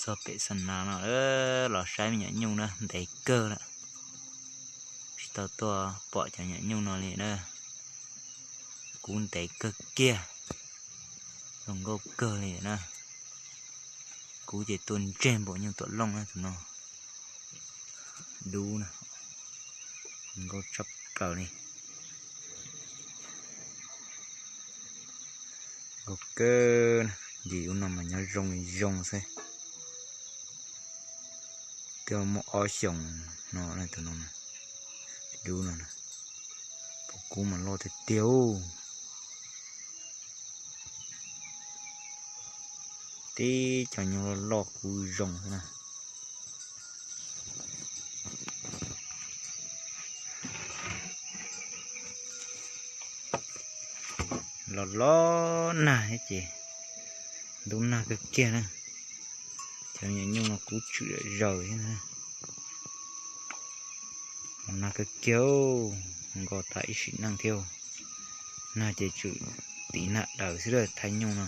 Tuaj pem xa nas no los saib me nyuam nyuj na, ntev kawg lawm. Tsis tau tuaj pom cov nyuam nyuj no li na. Kub ntev kawg kiag, zoo nkauj kawg li na. Kub ces tuaj ntseg npaum nyuj tuam looj na tus no. Dub na, nkauj tshaj plaws li. Nkauj kawg, ncig ub no mas nyob zoo zoo xwb. Twb muaj ob xyoos no tus no, dub no, pom kub mas loj tiag tiag. Tib cov nyuj loj loj kub zoo xwb na. Los los nag thiab ces ntub nag kawg kiag na. Cov nyuam nyuj no kub tshwm zom zaws thiab na. Los nag kawg kiag, nkaus tas ib sim neej thiab. Nag ces tshwm tiv nag daws xwb lawm thaij nyuj no.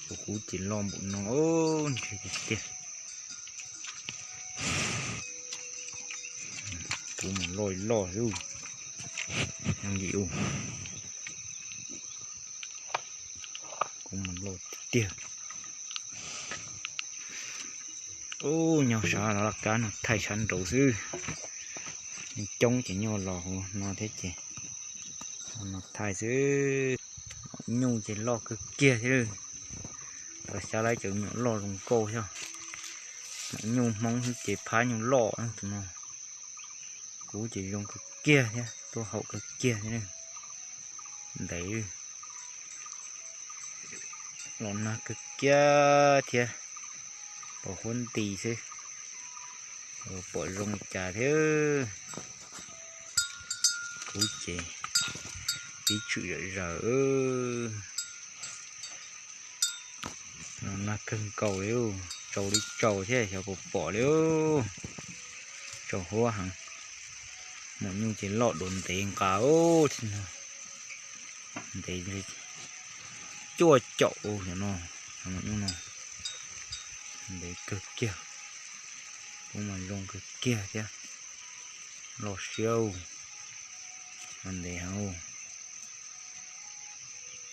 Tus kub ces loj npaum no, ntshe tiag tiag. Kub mus loj loj xwb, yooj yim ub. Kub mus loj tiag tiag. Ub, nyob sab no laj kab no thaij sab nraud xwb. Coob ces nyuj los hauv no thiab ces no thaij xwb. Maum nyuj ces loj kawg kiag thiab. Tau xyab laib cov nyuam loj zoo nkauj thiab. Maum nyuj Hmoob ces phab nyuj loj tus no. Kub ces zoo kawg kiag thiab, tuaj haum kawg kiag thiab. Ntev, los nag kawg kiag thiab, pos huab nti xwb, pom zoo li cas thiab. Kub ces pib tshwm zom zaws. Los nag kawg nkaus li, tsaus li tsaus thiab xyov puas pom li. Tsaus huab heev. Maum nyuj ces loj dua ntev nqa, ntev cuaj caum no, maum nyuj no. Ntev kawg kiag, kub mas zoo kawg kiag thiab. Loj siab, ntev heev.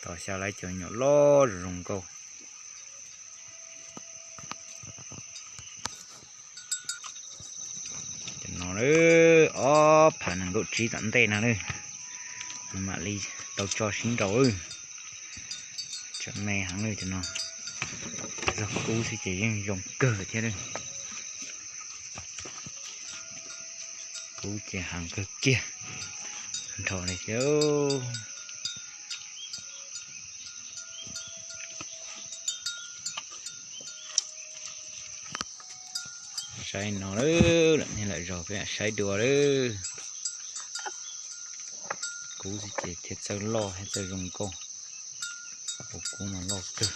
Tos xya laib cov nyuam loj zoo zoo nkauj. Cov no lawm, ob phav nees nkaum tsib tom ntej no lawm, mam li tau tso sib nraus. Tseem me heev li cov no, txog kub xwb ces yeej zoo kawg thiab lawm. Kub ces heev kawg kiag, nrho li thiab. Saib no lawm, lawm niag lawm zog peb saib dua lawm. Kub xwb ces thiaj txawj loj thiab txawj zoo nkauj. Tus kub no loj kawg.